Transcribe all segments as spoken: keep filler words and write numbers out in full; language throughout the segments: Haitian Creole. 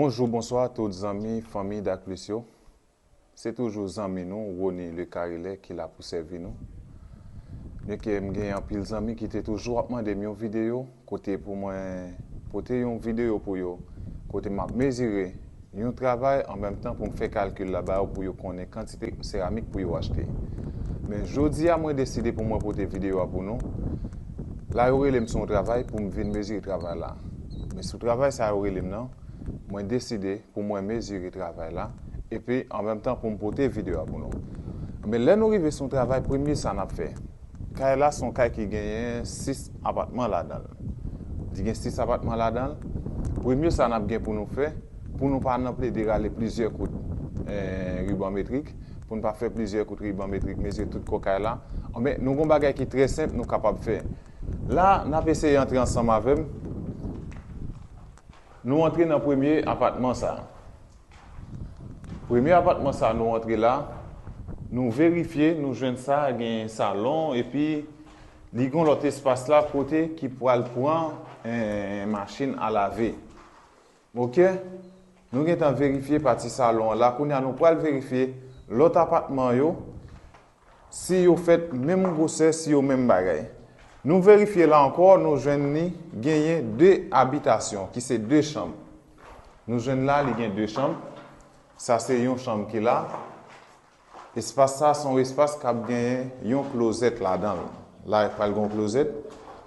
Bonjou, bonswa tout zanmi, fanmi Dakplis yo. Se toujou zanmi nou, Rony Le Carillais ki la pou sèvi nou. Byenke m gen anpil zanmi ki te toujou ap mande m yon videyo, kote pou mwen pote yon videyo pou yo, kote m ap mezire yon travay, an menm tan pou m fè kalkil la ba yo pou yo konnen kantite seramik pou yo achte. Men jodi a, mwen deside pou mwen pote videyo a pou nou. La, yo rele m sou yon travay pou m vin mezire travay la. Men sou travay sa yo rele m nan, mwen deside pou mwen mezire travay la, epi an menm tan pou m pote videyo a pou nou. Men lè nou rive sou yon travay, premye sa n ap fè. Kay la se yon kay ki genyen sis apatman ladan l. Li gen sis apatman ladan l. Premye sa n ap gen pou nou fè, pou nou pa nan plede rale plizyè kout, eh, riban metrik, pou n pa fè plizyè kout riban metrik, mezire tout kò kay la. Anben, nou gen yon bagay ki trè senp nou kapab fè. La, n ap eseye antre ansanm avè m. Nou antre nan premye apatman sa. Premye apatman sa nou antre la, nou verifye, nou jwenn sa gen salon, epi li gen lòt espas la kote ki pral pran, eh, machin a lave. Oke? Nou gentan verifye pati salon an la. Kounye a, nou pral verifye lòt apatman yo, si yo fèt menm gwosè, si yo menm bagay. Nou verifye la ankò, nou jwenn li genyen de abitasyon, ki se de chanm. Nou jwenn la, li gen de chanm. Sa se yon chanm ki la. Espas sa se yon espas k ap genyen yon klozèt ladan l. La, pral gen yon klozèt.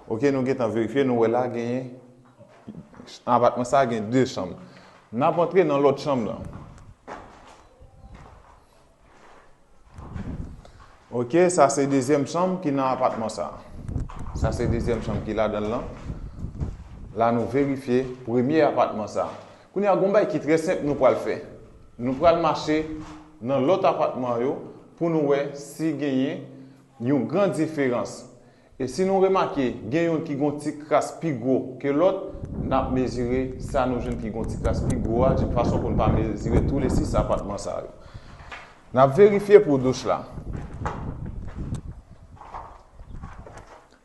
Oke, nou gentan verifye, nou wè la genyen, apatman sa gen de chanm. N ap antre nan lòt chanm nan. Oke, sa se dezyèm chanm ki nan apatman sa. Sa se dezyèm chanm ki ladan l lan. La, nou verifye premye apatman sa. Kounye a, gen yon bagay ki trè senp nou pral fè. Nou pral mache nan lòt apatman yo pou nou wè si genyen yon gran diferans. E si nou remake, gen youn ki gon ti kras pi gwo ke lòt, n ap mezire sa nou jwenn ki gon ti kras pi gwo a, yon fason pou n pa mezire tou le sis apatman sa yo. N ap verifye pou douch la.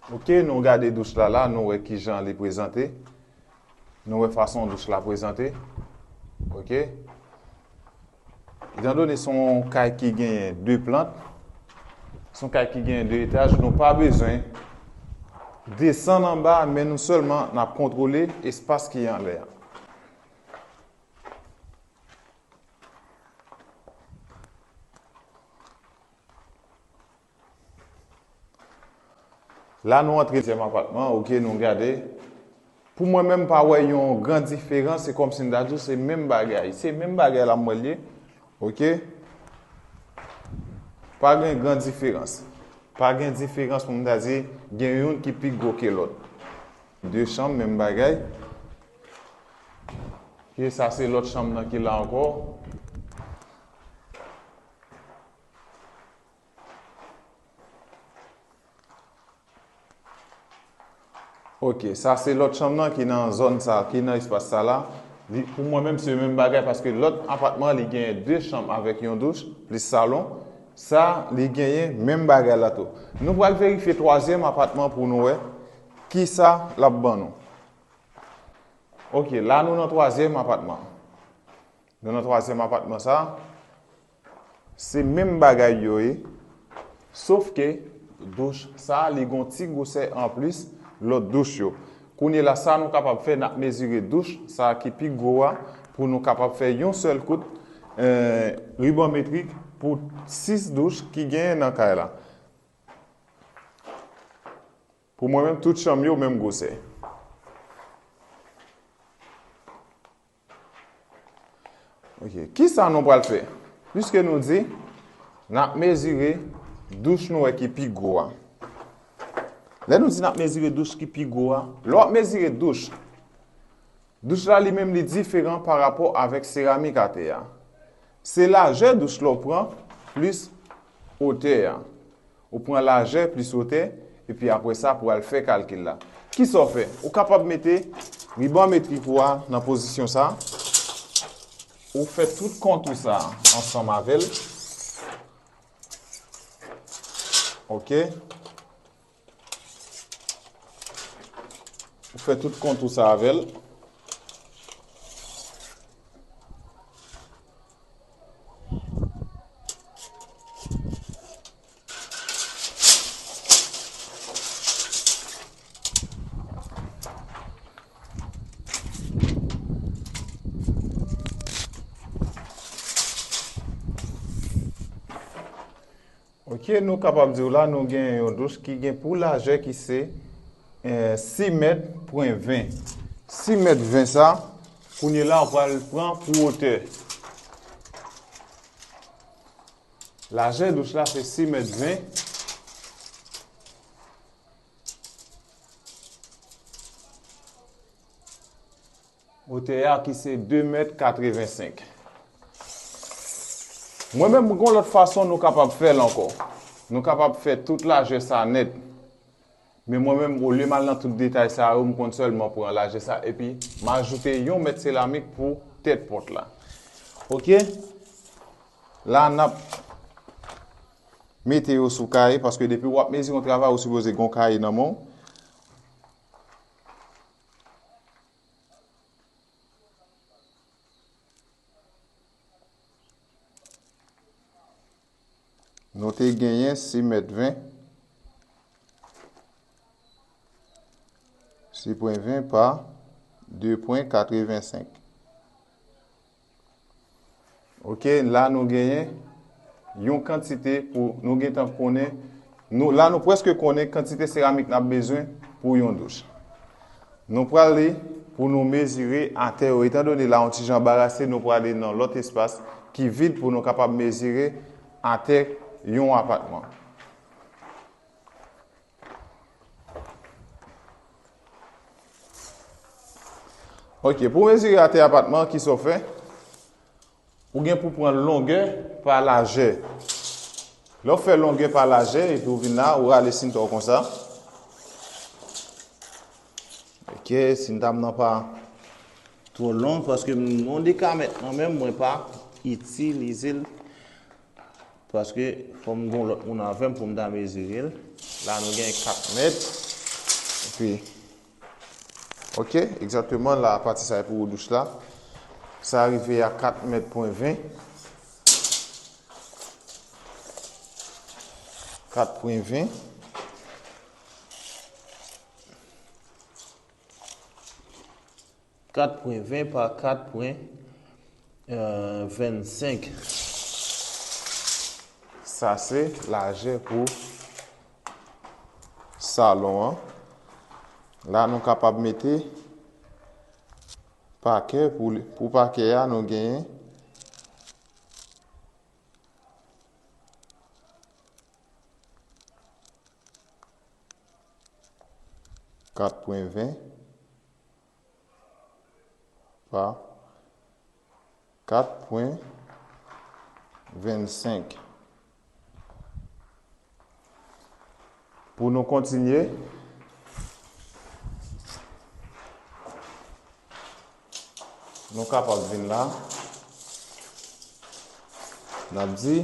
Oke, nou gade douch la la, nou wè kijan li prezante. Nou wè fason douch la prezante. Oke. Etandone se yon kay ki genyen de plant, se yon kay ki genyen de etaj, nou pa bezwen desann anba, men nou sèlman n ap kontwole espas ki anlè a. La, nou antre dezyèm apatman, oke, nou gade. Pou mwen menm, m pa wè yon gran diferans, se kòmsi m ta di w se menm bagay. Se menm bagay la m wè l ye, oke. Pa gen gran diferans. Pa gen diferans pou m ta di gen youn ki pi gwo ke lòt. De chanm, menm bagay. Oke, sa se lòt chanm nan ki la ankò. Oke, sa se lòt chanm nan ki nan zòn sa, ki nan espas sa la. Li, pou mwen menm, se menm bagay paske lòt apatman li genyen de chanm avèk yon douch, plis salon. Sa, li genyen menm bagay la tou. Nou pral verifye twazyèm apatman pou nou wè kisa l ap ban nou. Oke, la nou nan twazyèm apatman. Nou nan twazyèm apatman sa. Se menm bagay yo ye, sof ke douch sa, li gon ti gwosè anplis lòt douch yo. Kounye la, sa nou kapab fè, n ap mezire douch sa ki pi gwo a pou nou kapab fè yon sèl kout, eh, riban metrik pou sis douch ki genyen nan kay la. Pou mwen menm, tout chanm yo menm gwosè. Oke, kisa nou pral fè? Piske nou di, n ap mezire douch nou wè ki pi gwo a. Lè nou di n ap mezire douch ki pi gwo a, lè w ap mezire douch, douch la li menm li diferan pa rapò avèk seramik atè a. Se lajè douch la w pran plis wotè a. Ou pran lajè plis wotè, epi apre sa pou al fè kalkil la. Kisa w fè? Ou kapab mete riban metrik ou a nan pozisyon sa. Ou fè tout kontou sa ansanm avè l. Oke. Ou fè tout kontou sa avè l. Ke nou kapab di w la, nou gen yon douch ki gen pou lajè ki se, eh, sis mèt pwen ven. Sis mèt ven sa, kounye la, w pral pran pou wotè. Lajè douch la se sis mèt ven. Wotè a ki se de mèt katrevensenk. Mwen menm, gon lòt fason nou kapab fè l ankò. Nou kapab fè tout lajè sa nèt. Men mwen menm, olye m al nan tout detay sa yo, m konn sèlman pran lajè sa, epi m ajoute yon mèt seramik pou tèt pòt la. Oke? La, n ap mete yo sou kaye, paske depi w ap mezire yon travay, ou sipoze gon kaye nan men w. Nou te genyen sis mèt ven, sis pwen ven pa de pwen katrevensenk. Oke, la nou genyen yon kantite pou nou gentan konnen. Nou, la nou prèske konnen kantite seramik n ap bezwen pou yon douch. Nou prale pou nou mezire atè yo. Etandone la yon ti jan barase, nou prale nan lòt espas ki vid pou nou kapab mezire atè yon apatman. Oke, pou mezire atè apatman, kisa w fè? Ou gen pou pran longè pa lajè. Lè w fè longè pa lajè, epi w vin la, ou rale sintwa w konsa. Oke, sintwa m nan pa twò long, paske m, yon de ka mèt mwen menm, mwen pa itilize l. Paske fò m gon lòt moun avè m pou m ta mezire l. La, nou gen kat mèt. Epi, oke, egzakteman, la, pati sa e pou douch la. Sa rive a kat mèt pwen ven. Kat pwen ven. Kat pwen ven pa kat pwen, eh, vennsenk. Sa se lajè pou salon an. La, nou kapab mete pakè pou li. Pou pakè a, nou genyen kat pwen ven pa kat pwen vennsenk. Pou nou kontinye, nou kapab vin la. N ap di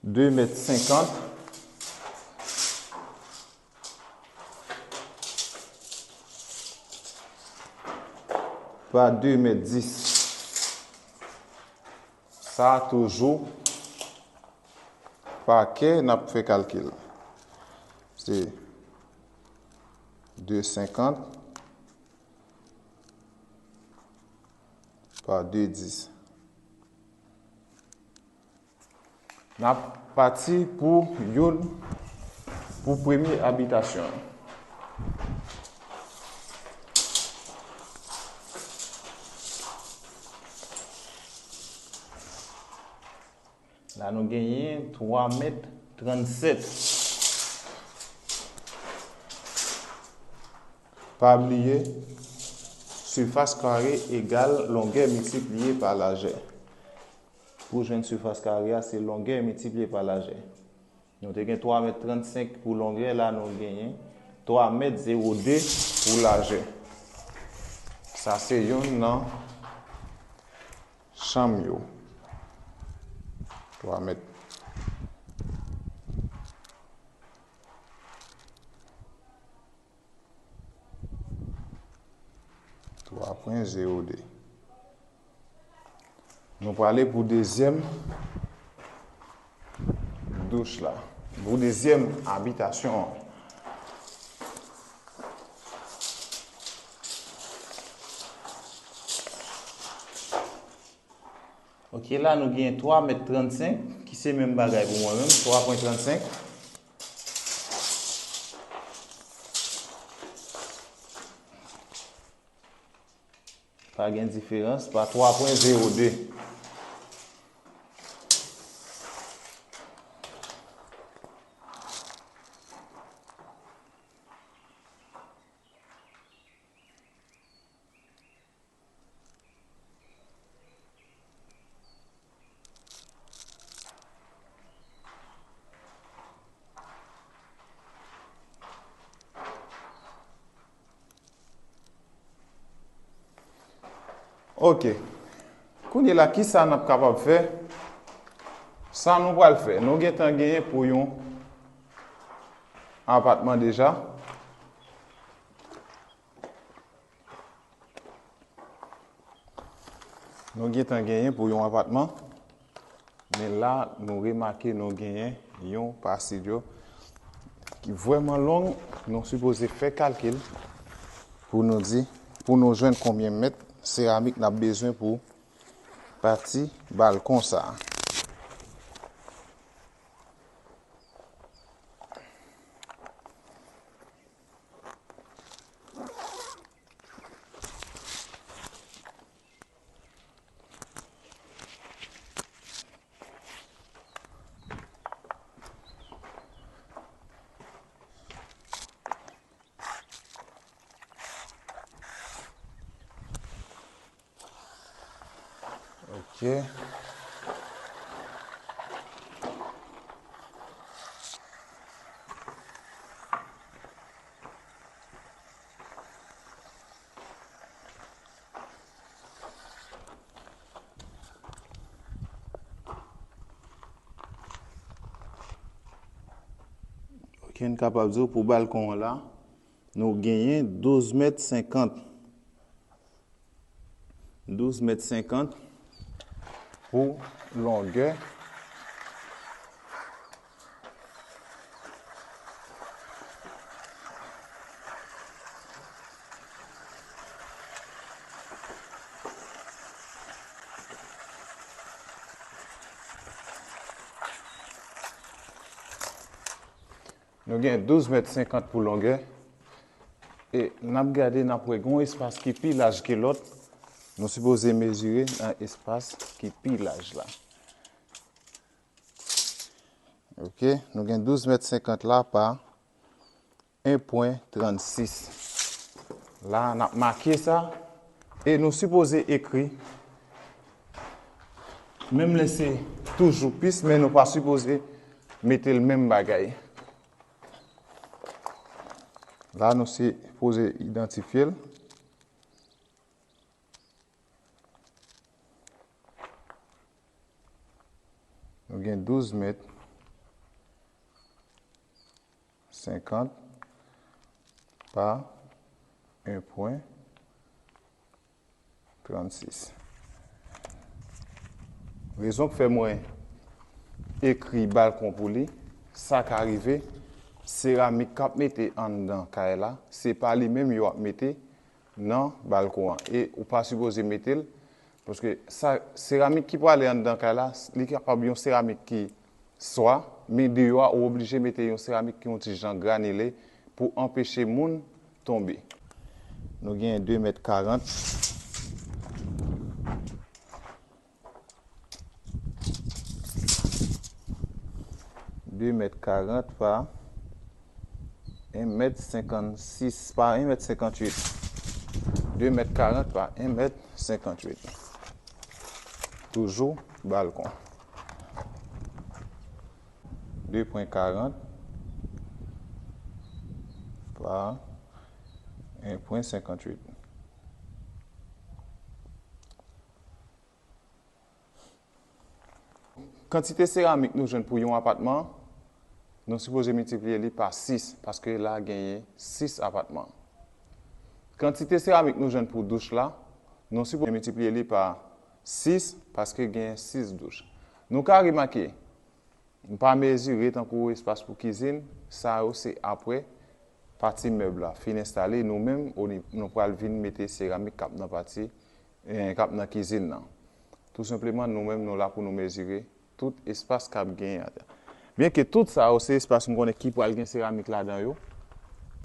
de mèt senkant pa de mèt dis. Sa toujou pa kè n ap fè kalkil. Se de senkant pa de dis. N ap pati pou youn, pou premye abitasyon an. La nou genyen twa mèt trannsèt. Pa bliye, sifas kare egal longè miltipliye pa lajè. Pou jwenn sifas kare a, se longè miltipliye pa lajè. Nou te gen twa mèt trannsenk pou longè, la nou genyen twa mèt zewo de pou lajè. Sa se youn nan chanm yo. Twa mèt. Twa pwen zewo de. Nou prale pou dezyèm douch la. Pou dezyèm abitasyon an. Ok, la nou gen twa mèt trannsenk ki Se menm bagay pou mwen menm, twa pwen trannsenk. Pa gen diferans, pa twa pwen zewo de. Ok. Kounye la, ki sa n ap kapab fè? Sa nou pral fè, nou gentan genyen pou yon apatman deja. Nou gentan genyen pou yon apatman. Men la, nou remake nou genyen yon pasilyo ki vrèman long. Nou sipoze fè kalkil pou nou di, pou nou jwenn konbyen mèt seramik n ap bezwen pou pati balkon sa a. Ok. Ok, n kapab di w pou balkon an la, nou genyen douz mèt senkant. Douz mèt senkant pou longè. Nou gen douz mèt senkant pou longè. E n ap gade, n ap wè gen yon espas ki pi laj ke lòt. Nou sipoze mezire nan espas ki pi laj la. Ok, nou gen douz mèt senkant la pa en pwen trannsis. La, n ap make sa e nou sipoze ekri, menm lè se toujou pis, men nou pa sipoze mete l menm bagay. La, nou sipoze idantifye l. Nou gen douz mèt senkant pa en pwen trannsis. Rezon k fè mwen ekri balkon pou li, sa ka rive, seramik k ap mete anndan kay la, se pa li menm yo ap mete nan balkon an. E ou pa sipoze mete l, paske sa, seramik ki prale anndan kay la, li kapab yon seramik ki swa, men deyò a, ou oblije mete yon seramik ki yon ti jan granile pou anpeche moun tonbe. Nou gen de mèt karant. De mèt karant pa en mèt senkannsis, pa en mèt senkantuit. De mèt karant pa en mèt senkantuit. Toujou balkon. De pwen karant pa en pwen senkantuit. Kantite seramik nou jwenn pou yon apatman, nou sipoze miltipliye li pa sis, paske la genyen sis apatman. Kantite seramik nou jwenn pou douch la, nou sipoze miltipliye li pa sis, paske genyen sis douch. Nou ka remake, m pa mezire tankou espas pou kizin, sa yo se apre pati mèb la fin enstale, nou menm, o ni-, nou pral vin mete seramik k ap nan pati, eh, k ap nan kizin nan. Tou senpleman, nou menm, nou la pou nou mezire tout espas k ap genyen atè. Byenke tout sa yo se espas m konnen ki pral gen seramik ladan yo.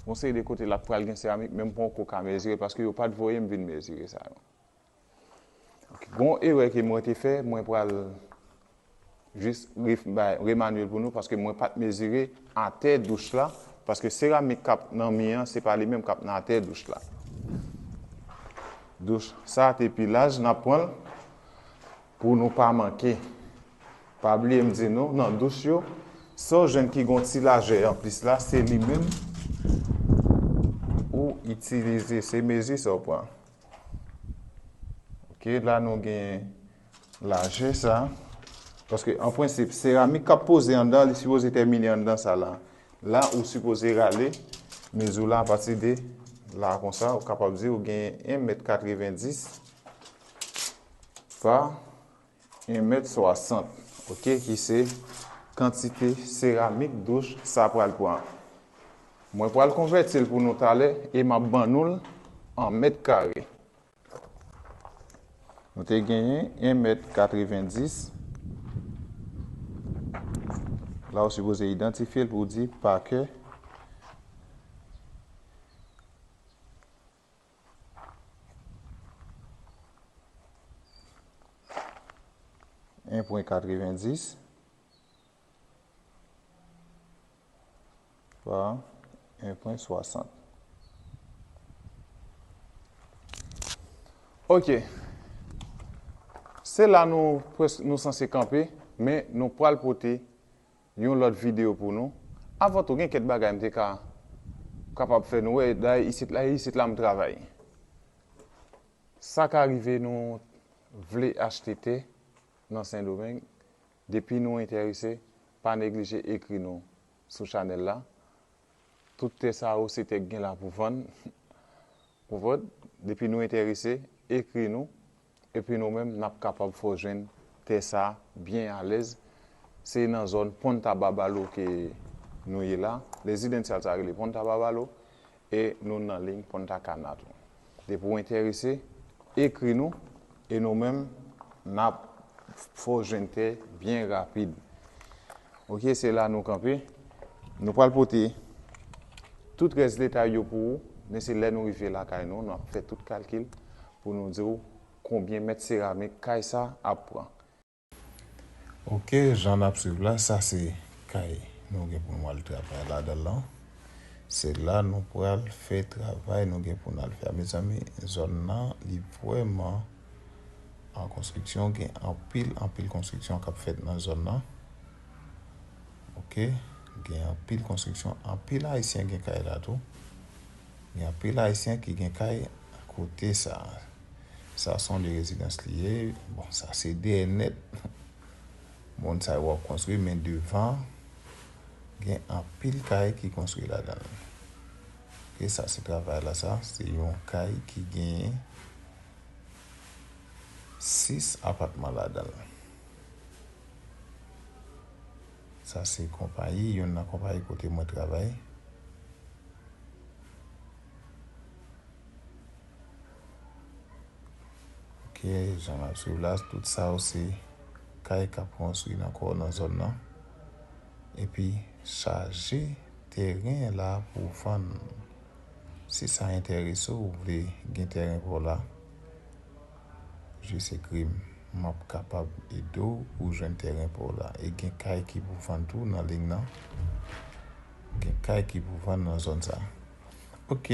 Gon seri de kote l ap pral gen seramik, men m poko ka mezire paske yo pa t voye m vin mezire sa yo. Ok, gon erè ke mwen te fè, mwen pral jis re, bay, remanyen l pou nou, paske mwen pa t mezire atè douch la, paske seramik k ap nan mi an, se pa li menm k ap nan atè douch la. Douch sa te pi laj, n ap pran l pou nou pa manke. Pa bliye m di nou, nan douch yo, sa w jwenn ki gon ti lajè anplis la, se li menm ou itilize, se mezi sa w pran. Ok, la nou gen lajè sa. Paske an prensip, seramik k ap poze anndan, li sipoze tèmine anndan sa la. La, ou sipoze rale mezi w la apati de la konsa, ou kapab di ou gen en mèt katrevendis pa en mèt swasant, ok, ki se kantite seramik douch sa pral pran. Mwen pral konvèti l pou nou talè e m ap ban nou l an mèt kare. Nou te genyen en mèt katrevendis. La, ou sipoze idantifye l pou w di pa kè en pwen katrevendis pa en pwen swasant. Ok. Se la nou prèsk, nou sanse kanpe, men nou pral pote yon lòt videyo pou nou. Avan tou, gen kèk bagay m te ka kapab fè nou wè. Dayè, isit la, isit la m travay. Sa ka rive nou vle achte tè nan Sendomeng. Depi nou enterese, pa neglije ekri nou sou chanèl la. Tout tè sa yo se tè k gen la pou vann. Konprann? Depi nou enterese, ekri nou. Epi nou menm, n ap kapab fè w jwenn tè sa byen alèz. Se nan zòn Ponta Babalo ke nou ye la. Rezidansyal sa rele Ponta Babalo. E nou nan liy Punta Cana tou. Depi w enterese, ekri nou e nou menm, n ap fè w jwenn tè byen rapid. Ok, se la nou kanpe. Nou pral pote tout rès detay yo pou ou, men se lè nou rive lakay nou, n ap fè tout kalkil pou nou di w konbyen mèt seramik kay sa ap pran. Ok, jan n ap swiv la, sa se kay nou gen pou nou al travay ladan l lan. Se la nou pral fè travay nou gen pou n al fè a. Mezanmi, zòn nan, li vrèman an konstriksyon, gen anpil, anpil konstriksyon k ap fèt nan zòn nan. Ok, gen anpil konstriksyon, anpil Ayisyen gen kay la tou. Gen anpil Ayisyen ki gen kay kote sa. Sa se yon de rezidans li ye. Bon, sa se dèyè nèt. Moun sa yo ap konstwi, men devan, gen anpil kay ki konstwi ladan l. Ok, sa se travay la, sa. Se yon kay ki genyen sis apatman ladan l. Sa se konpayi, youn nan konpayi kote mwen travay. Ok, jan n ap swiv la, tout sa yo se kay k ap konstwi nan kò nan zòn nan. Epi chaje teren la pou vann. Si sa enterese w, ou vle gen teren pa w la, jis ekri m. M ap kapab ede w pou w jwenn teren pa w la. E gen kay ki pou vann tou nan liy nan. Gen kay ki pou vann nan zòn sa. Ok,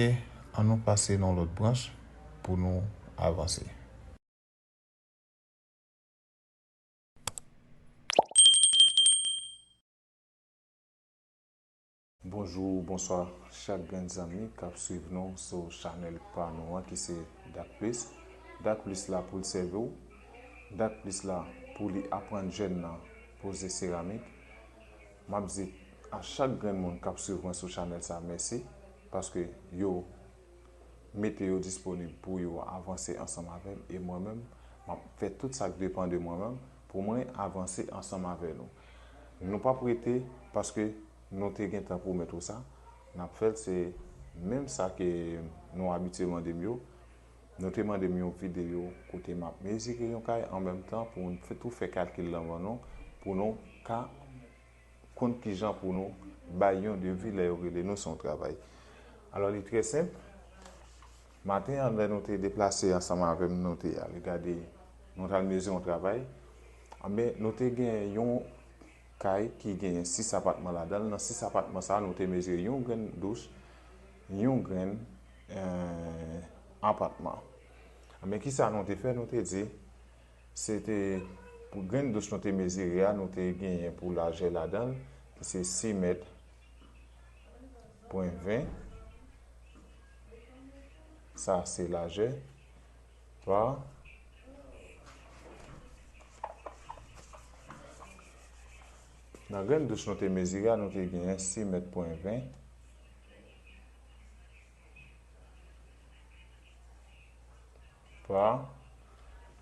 an nou pase nan lòt branch pou nou avanse. Bonjou, bonswa chak grenn zanmi k ap swiv nou sou chanèl pa nou an ki se Dak Plis. Dak Plis la pou l sèvi w. Dak Plis la pou li aprann jèn nan poze seramik. M ap di a chak grenn moun k ap swiv mwen sou chanèl sa mèsi paske yo mete yo disponib pou yo avanse ansanm avè m e mwen menm, m ap fè tout sa k depann de mwen menm pou mwen avanse ansanm avè nou. Nou p ap rete paske nou te gentan pwomèt ou sa. N ap fè l, se menm sa ke nou abitye mande m yo. Nou te mande m yon videyo kote m ap mezire yon kay an menm tan pou m fè, tou fè kalkil lan ban nou. pou nou ka konn kijan pou nou bay yon devi lè yo rele nou sou yon travay. Alò, li trè senp. Maten an, lè nou te deplase ansanm avè m, nou te al gade, nou t al mezire yon travay. Anben, nou te gen yon kay ki gen sis apatman ladan l. Nan sis apatman sa a, nou te mezire yon grenn douch, yon grenn, eh, apatman. Anben, kisa nou te fè? Nou te di, se te pou grenn douch nou te mezire a, nou te genyen pou lajè ladan l, ki se sis mèt pwen ven. Sa se lajè pa. Nan grenn douch nou te mezire a, nou te genyen sis mèt pwen ven pa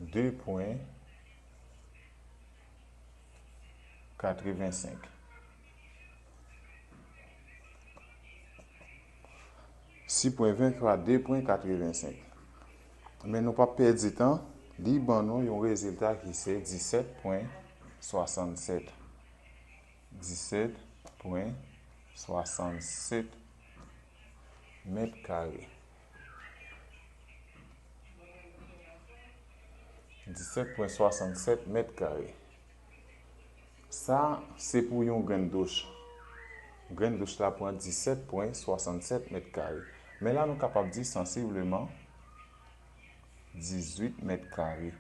de pwen katrevensenk. Sis pwen ven pa de pwen katrevensenk. Men nou p ap pèdi tan, li ban nou yon rezilta ki se disèt pwen swasannsèt. Disèt pwen swasannsèt mèt kare. Disèt pwen swasannsèt mèt kare. Sa, se pou yon grenn douch. Grenn douch la pran disèt pwen swasannsèt mèt kare. Men la, nou kapab di sansibleman dizuit mèt kare.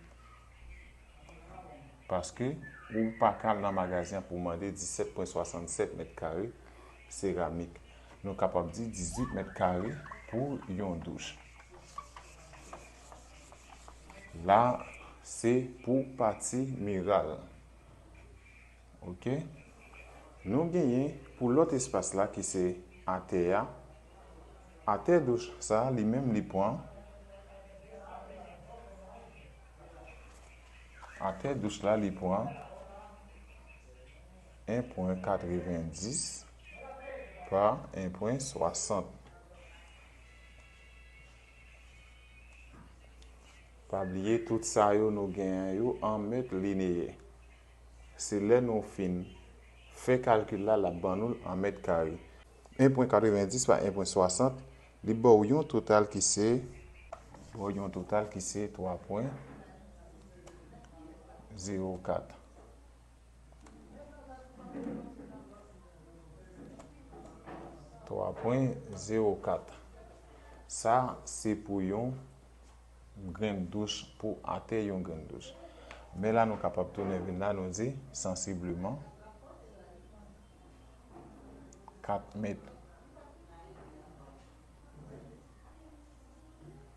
Paske ou pa ka al nan magazen an pou mande disèt pwen swasannsèt mèt kare seramik. Nou kapab di dizuit mèt kare pou yon douch. La, se pou pati miral. Oke? Nou genyen pou lòt espas la ki se atè a. Atè douch sa, li menm, li pran. Atè douch la, li pran en pwen katrevendis pa en pwen swasant. Pa bliye, tout sa yo nou genyen yo an mèt lineyè. Se lè nou fin fè kalkil la, l ap ban nou l an mèt kare. En pwen katrevendis pa en pwen swasant, li ba w yon total ki se, ba w yon total ki se twa pwen zewo kat. Twa pwen zewo kat. Sa, se pou yon grenn douch, pou atè yon grenn douch. Men la, nou kapab tounen vin la, nou di, sansibleman, kat mèt,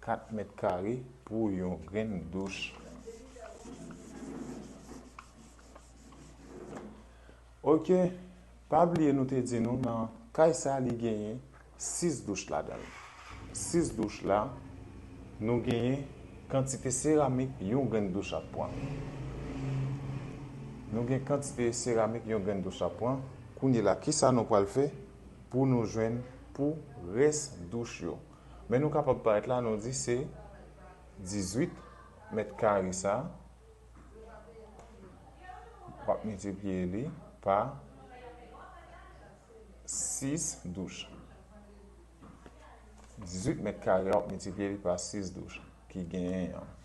kat mèt kare pou yon grenn douch. Oke, pa bliye nou te di nou nan kay sa li genyen sis douch ladan l. Sis douch la, nou genyen kantite seramik yon grenn douch ap pran. Nou gen kantite seramik yon grenn douch ap pran. Kounye la, kisa nou pral fè pou nou jwenn pou rès douch yo? Men nou kapab parèt la, nou di se dizuit mèt kare sa, w ap miltipliye li pa sis douch. Dizuit mèt kare a, w ap miltipliye li pa sis douch ki genyen an.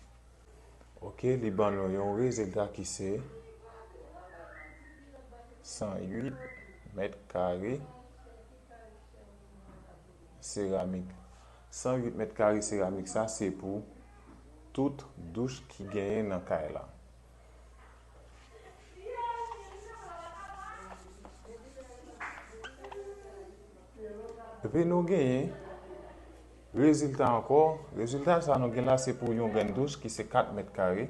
Oke, li ban nou yon rezilta ki se san uit mèt kare seramik. San uit mèt kare seramik sa, se pou tout douch ki genyen nan kay la. Epi nou genyen rezilta ankò. Rezilta sa nou gen la, se pou yon grenn douch ki se kat mèt kare.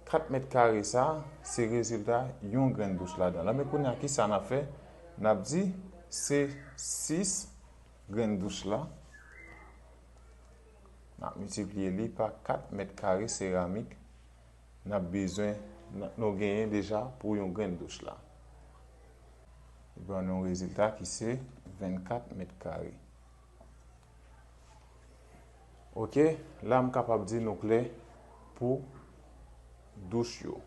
Kat mèt kare sa, se rezilta yon grenn douch ladan l. Men kounye a, kisa n ap fè? N ap di se sis grenn douch la. N ap miltipliye li pa kat mèt kare seramik n ap bezwen, n-, nou genyen deja pou yon grenn douch la. Li ban nou rezilta ki se vennkat mèt kare. Oke, la m kapab di nou klè pou douch yo.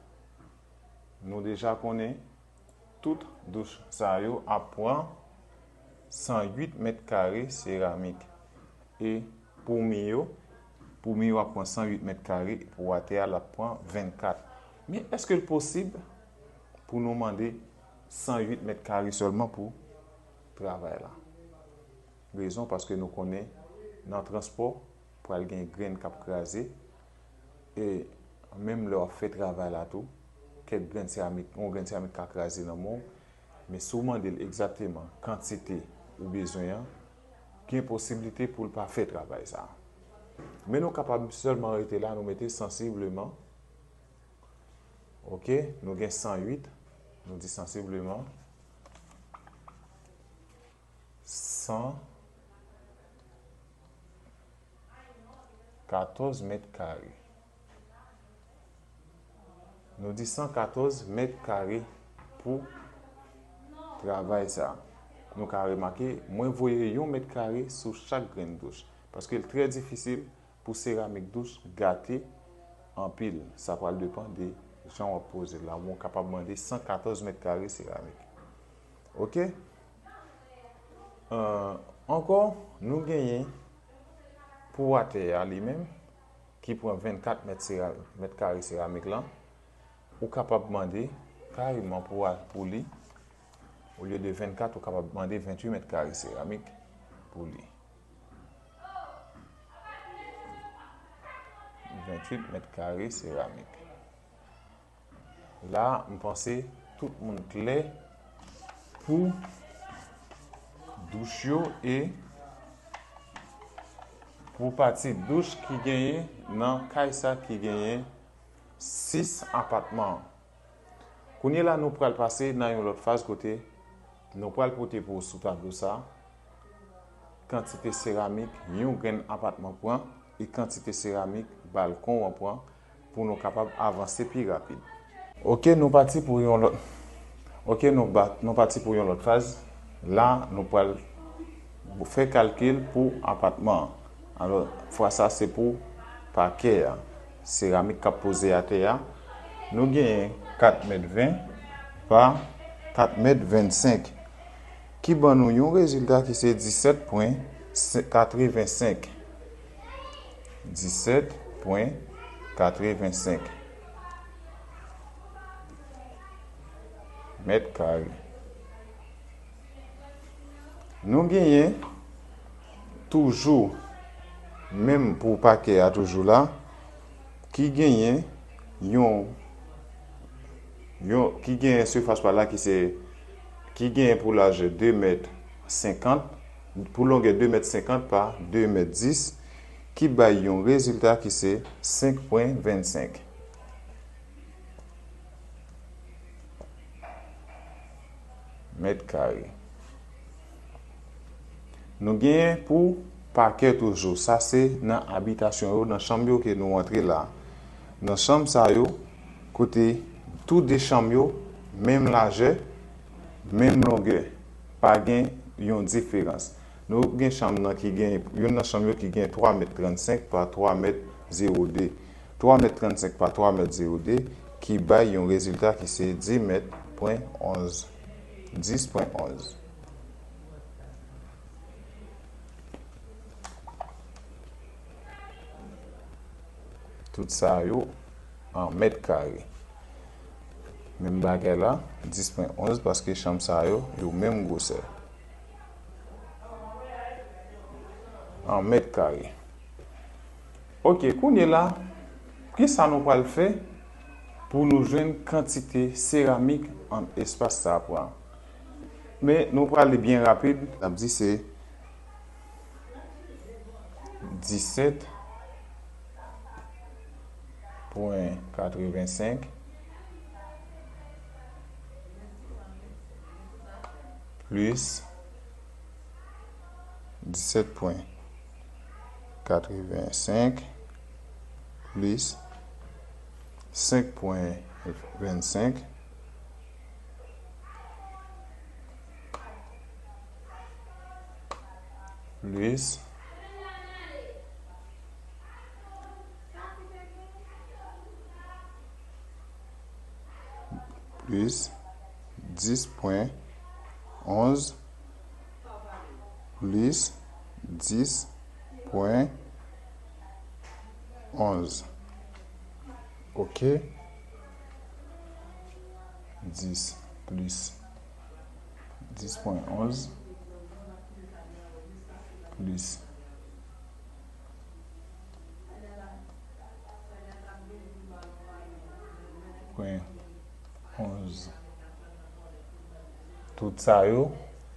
Nou deja konnen tout douch sa yo ap pran san uit mèt kare seramik. E pou mi yo, pou mi yo ap pran san uit mèt kare, pou atè a l ap pran vennkat. Men èske l posib pou nou mande san uit mèt kare sèlman pou travay la? Rezon, paske nou konnen nan transpò, pral gen grenn k ap kraze. E menm lè w ap fè travay la tou, kèk grenn seramik, yon grenn seramik ka kraze nan men w. Men si w mande l egzakteman kantite ou bezwen an, gen posiblite pou l pa fè travay sa a. Men nou kapab sèlman rete la, nou mete sansibleman. Oke, nou gen san uit, nou di sansibleman san katòz mèt kare. Nou di san katòz mèt kare pou travay sa a. Nou ka remake, mwen voye yon mèt kare sou chak grenn douch, paske l trè difisil pou seramik douch gate anpil. Sa pral depann de jan w ap poze l la. Ou kapab mande san katòz mèt kare seramik. Oke? Euh, ankò, nou genyen pou atè a li menm, ki pran vennkat mèt sera-, mèt kare seramik lan, ou kapab mande kareman pou a-, pou li, olye de vennkat, ou kapab mande venntuit mèt kare seramik pou li. Venntuit mèt kare seramik. La, m panse tout moun klè pou douch yo e pou pati douch ki genyen nan kay sa ki genyen sis apatman. Kounye la, nou pral pase nan yon lòt faz kote nou pral pote pou w sou tablo sa a kantite seramik yon grenn apatman pran e kantite seramik balkon w an pran pou nou kapab avanse pi rapid. Oke, nou pati pou yon lòt. Oke, nou ba-, nou pati pou yon lòt faz. La, nou pral fè kalkil pou apatman an. Alò, fwa sa se pou pakè a, seramik k ap poze atè a. Nou genyen kat mèt ven pa kat mèt vennsenk, ki ban nou yon rezilta ki se disèt pwen katrevensenk. Disèt pwen katrevensenk mèt kare. Nou genyen toujou, menm pou pakè a toujou la, ki genyen yon, yon, ki genyen sifas pa la ki se, ki genyen pou lajè de mèt senkant, pou longè de mèt senkant pa de mèt dis, ki bay yon rezilta ki se senk pwen vennsenk mèt kare. Nou genyen pou pakè toujou. Sa se nan abitasyon yo, nan chanm yo ke nou antre la. Nan chanm sa yo, kote tou de chanm yo, menm lajè, menm longè. Pa gen yon diferans. Nou gen chanm nan ki gen, youn nan chanm yo ki gen twa mèt trannsenk pa twa mèt zewo de. Twa mèt trannsenk pa twa mèt zewo de, ki bay yon rezilta ki se dis mèt pwen onz. Dis pwen onz. Tout sa yo an mèt kare. Menm bagay la, dis pwen onz, paske chanm sa yo, yo menm gwosè. An mèt kare. Oke, kounye la, kisa nou pral fè pou nou jwenn kantite seramik an espas sa a pran? Men nou pral li byen rapid, n ap di se disèt pwen katrevensenk plis disèt pwen katrevensenk plis senk pwen vennsenk plis plis dis pwen onz plis dis pwen onz. Ok. Dis plis dis pwen onz plis pwen onz. Tout sa yo,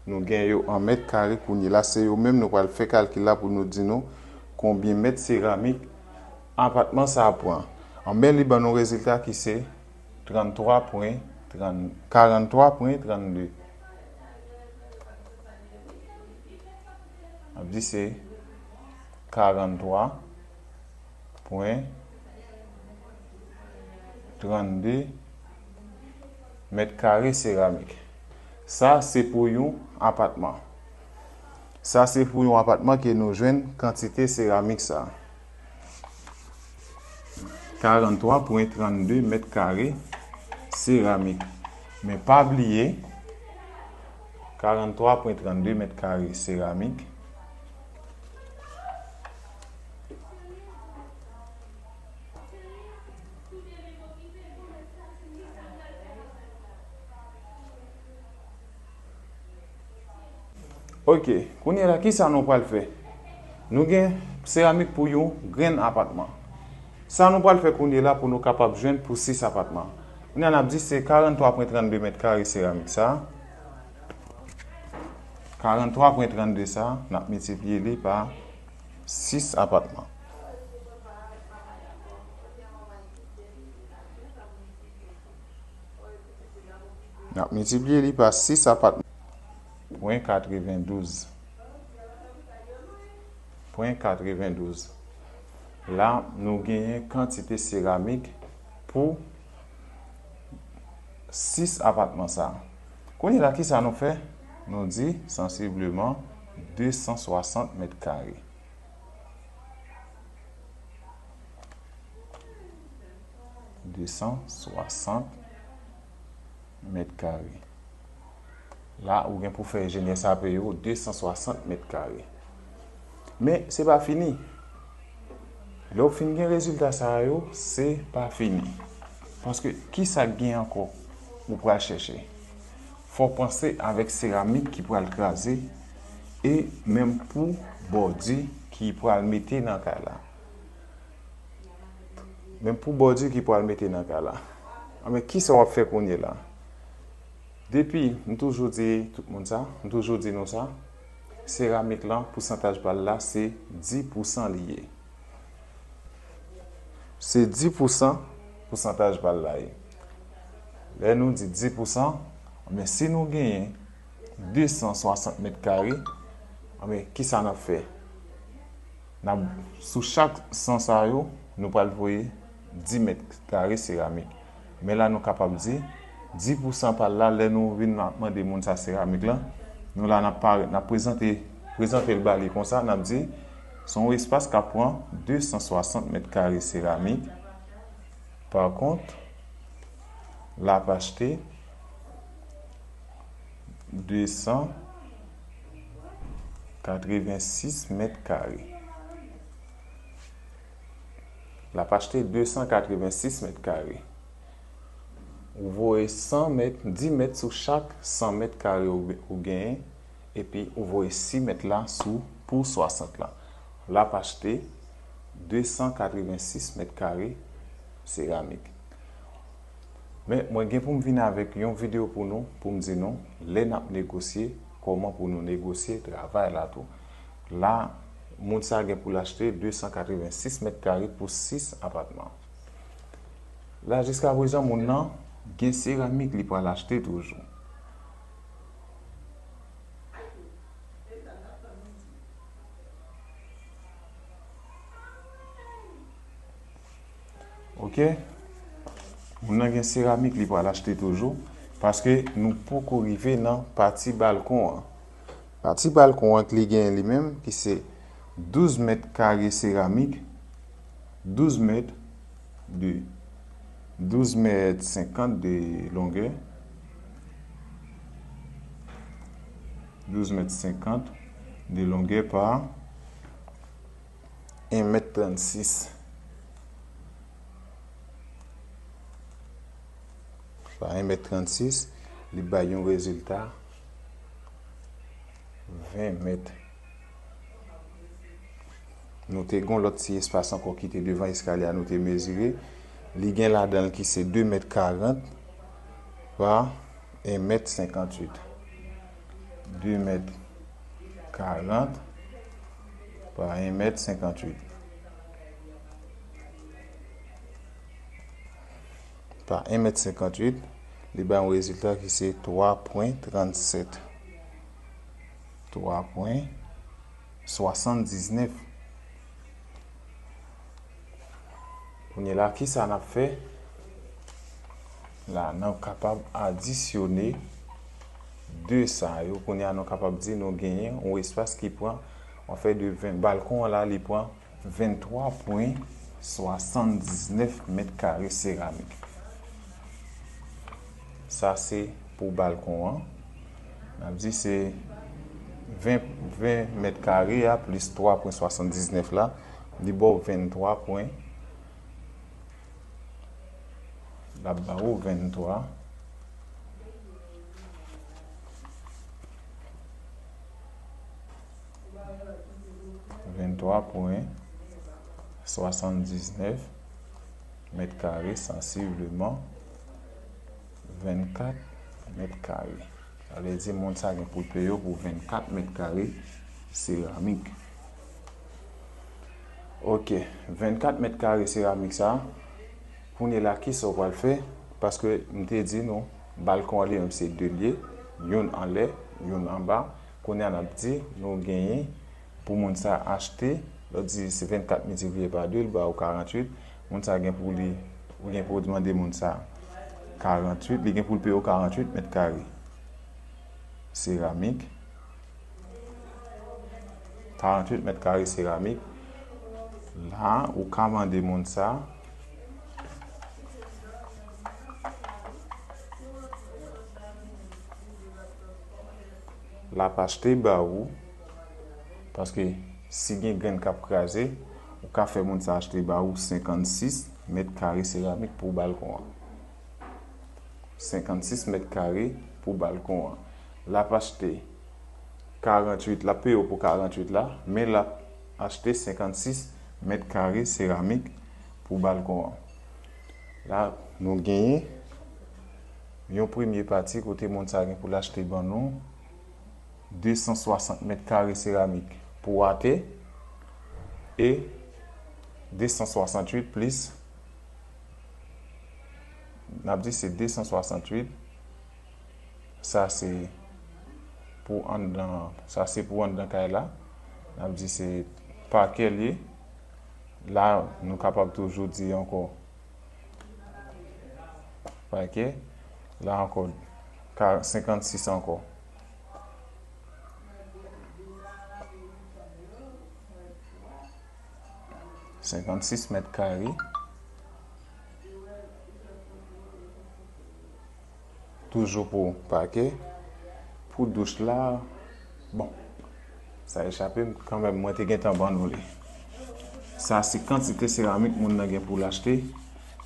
nou gen yo an mèt kare kounye la. Se yo menm nou pral fè kalkil la pou nou di nou konbyen mèt seramik apatman sa a pran. Anben, li ban nou rezilta ki se tranntwa pwen trann, karannntwa pwen trannde. Ap di se karannntwa pwen trannde mèt kare seramik. Sa se pou yon apatman. Sa se pou yon apatman ke nou jwenn kantite seramik sa. Karannntwa pwen trannde mèt kare seramik. Men pa bliye, karannntwa pwen trannde mèt kare seramik. Ok, kounye la, ki sa nou pral fè? Nou gen seramik pou yon grenn apatman. Sa nou pral fè kounye la pou nou kapab jwenn pou sis apatman. Kounye a, n ap di se karannntwa pwen trannde mèt kare seramik sa. Karannntwa pwen trannde sa, n ap miltipliye li pa sis apatman. N ap miltipliye li pa sis apatman. Pwen katrevendouz. Pwen katrevendouz. La, nou genyen kantite seramik pou sis apatman sa. Kounye la, ki sa nou fè? Nou di sansibleman de san swasant mèt kare. De san swasant mèt kare. La, ou gen pou fè enjenyè sa peye w de san swasant mèt kare. Men, se pa fini. Lè w fin gen rezilta sa yo, se pa fini. Paske, ki sa k gen ankò ou pral chèche? Fò w panse avèk seramik ki pral kraze e menm pou bòdi ki pral mete nan kay la. Menm pou bòdi ki pral mete nan kay la. Anben, ki sa w ap fè kounye la? Depi, m toujou di tout moun sa, m toujou di nou sa, seramik lan, pousantaj pa l la, se dis pousan li ye. Se dis pousan pousantaj pa l la ye. Lè nou di dis pousan, men si nou genyen de san swasant mèt kare, anben, ki sa n ap fè? N ap, sou chak san sa yo, nou pral voye dis mèt kare seramik. Men la, nou kapab di, dis pousan pa l la, lè nou vin ap mande moun sa seramik lan, nou la, n ap parèt, n ap prezante, prezante l ba li konsa, n ap di, se yon espas k ap pran de san swasant mèt kare seramik. Pa kont, l ap achte de san katrevensis mèt kare. L ap achte de san katrevensis mèt kare. Ou voye san mèt, dis mèt sou chak san mèt kare ou, ou genyen, epi ou voye sis mèt la sou pou swasant la. L ap achte de san katrevensis mèt kare seramik. Men, mwen gen pou m vin avèk yon videyo pou nou, pou m di nou, lè n ap negosye, kòman pou nou negosye travay la tou. La, moun sa gen pou l achte de san katrevensis mèt kare pou sis apatman. La, jiskaprezan, moun nan gen seramik li pral achte toujou. Ok? Moun nan gen seramik li pral achte toujou, paske nou poko rive nan pati balkon an. Pati balkon an ki li genyen li menm, ki se douz mèt kare seramik, douz mèt de Douz mèt senkant de longè. Douz mèt senkant de longè pa en mèt trannsis. Pa en mèt trannsis, li bay yon rezilta ven mèt. Nou te gen yon lòt ti espas ankò ki te devan eskalye a, nou te mezire. Li gen ladan l ki se de mèt karant pa en mèt senkant uit. De mèt karant pa en mèt senkant uit. Pa en mèt senkant uit, li bay yon rezilta ki se twa pwen trannsèt. Twa pwen swasanndiznèf. Kounye la, kisa n ap fè? La, n ap kapab adisyone de sa yo. Kounye a, nou kapab di nou genyen yon espas ki pran, an fè, de ven, balkon an la, li pran venntwa pwen swasanndiznèf mèt kare seramik. Sa se pou balkon an. N ap di se ven, ven mèt kare a plis twa pwen swasanndiznèf la, li ba w venntwa pwen. L ap ba ou venntwa. Venntwa pwen swasanndiznèf mèt kare, sansibleman vennkat mèt kare. Sa vle di moun sa gen pou l peye w pou vennkat mèt kare seramik. Ok, vennkat mèt kare seramik sa, kounye la, kisa w pral fè? Paske m te di nou, balkon an li menm se de l ye, youn anlè, youn anba. Kounye a n ap di, nou genyen pou moun sa achte, lè w di se vennkat miltipliye pa de, l ba ou karanntuit. Moun sa gen pou li, ou gen pou w mande moun sa karanntuit, li gen pou l peye w karanntuit mèt kare seramik. Karanntuit mèt kare seramik. La, ou ka mande moun sa l ap achte ba ou, paske si gen grenn k ap kraze, ou ka fè moun sa achte ba ou senkannsis mèt kare seramik pou balkon an. Senkannsis mèt kare pou balkon an. L ap achte karanntuit, l ap peye w pou karanntuit la, men l ap achte senkannsis mèt kare seramik pou balkon an. La, nou genyen yon premye pati kote moun sa gen pou l achte ban nou de san swasant mèt kare seramik pou atè e de san swasanntuit plis, n ap di se de san swasanntuit, sa se pou anndan, sa se pou anndan kay la, n ap di se pakè l ye. La, nou kapab toujou di ankò pakè. La ankò, ka, senkannsis ankò. Senkannsis mèt kare. Toujou pou pakè. Pou douch la, bon, sa echape m kanmenm, mwen te gentan ban nou li. Sa se kantite seramik moun nan gen pou l achte.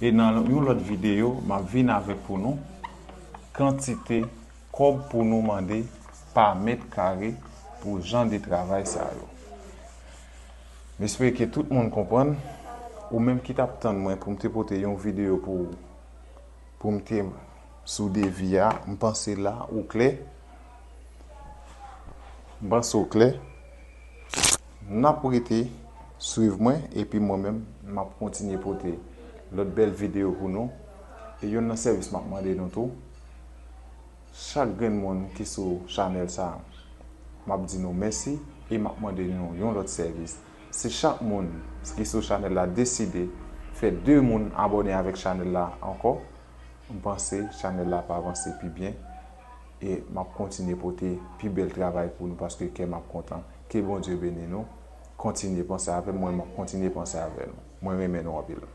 E nan yon lòt videyo, m ap vin avèk pou nou kantite kòb pou nou mande pa mèt kare pou jan de travay sa yo. M espere ke tout moun konprann. Ou menm ki t ap tann mwen pou m te pote yon videyo pou ou, pou m te sou devi a, m panse la ou klè. M panse w klè. N ap rete swiv mwen, epi mwen menm, m ap kontinye pote lòt bèl videyo pou nou. E youn nan sèvis m ap mande nou tou, chak grenn moun ki sou chanèl sa, m ap di nou mèsi e m ap mande nou yon lòt sèvis. Si chak moun ki sou chanèl la deside fè de moun abòne avèk chanèl la ankò, m panse chanèl la ap avanse pi byen e m ap kontinye pote pi bèl travay pou nou paske kè m ap kontan. Ke Bondye beni nou. Kontinye panse avè m, mwen, m ap kontinye panse avè nou. Mwen renmen nou anpil.